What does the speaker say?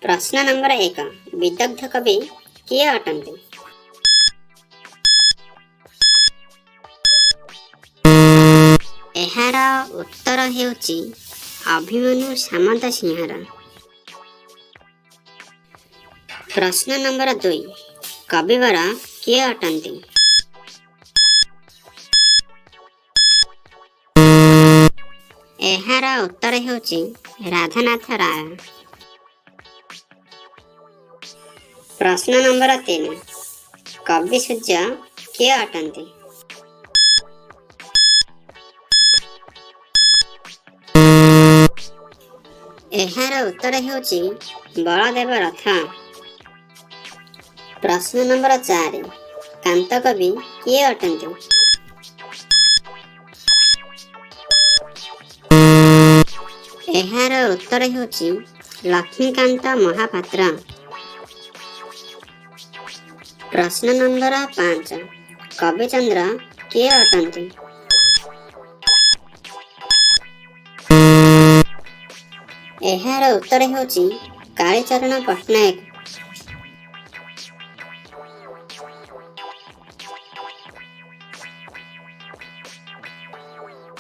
ପ୍ରଶ୍ନ ନମ୍ବର 1, ବିଦଗ୍ଧ କବି କିଏ ଅଟନ୍ତି? ଏହାର ଉତ୍ତର ହେଉଛି ଅଭିମନ୍ୟୁ ସାମନ୍ତସିଂହାର। ପ୍ରଶ୍ନ ନମ୍ବର 2, କବିବର କିଏ ଅଟନ୍ତି? ଏହାର ଉତ୍ତର ହେଉଛି ରାଧାନାଥ ରାୟ। ପ୍ରଶ୍ନ ନମ୍ବର 3, କବି ସୂର୍ଯ୍ୟ କିଏ ଅଟନ୍ତି? ଏହାର ଉତ୍ତର ହେଉଛି ବଳଦେବ ରଥ। ପ୍ରଶ୍ନ ନମ୍ବର 4, କାନ୍ତ କବି କିଏ ଅଟନ୍ତି? ଏହାର ଉତ୍ତର ହେଉଛି ଲକ୍ଷ୍ମୀକାନ୍ତ ମହାପାତ୍ର। ପ୍ରଶ୍ନ ନମ୍ବର 5, କବିଚନ୍ଦ୍ର କିଏ ଅଟନ୍ତି? ଏହାର ଉତ୍ତର ହେଉଛି କାଳୀଚରଣ ପଟ୍ଟନାୟକ।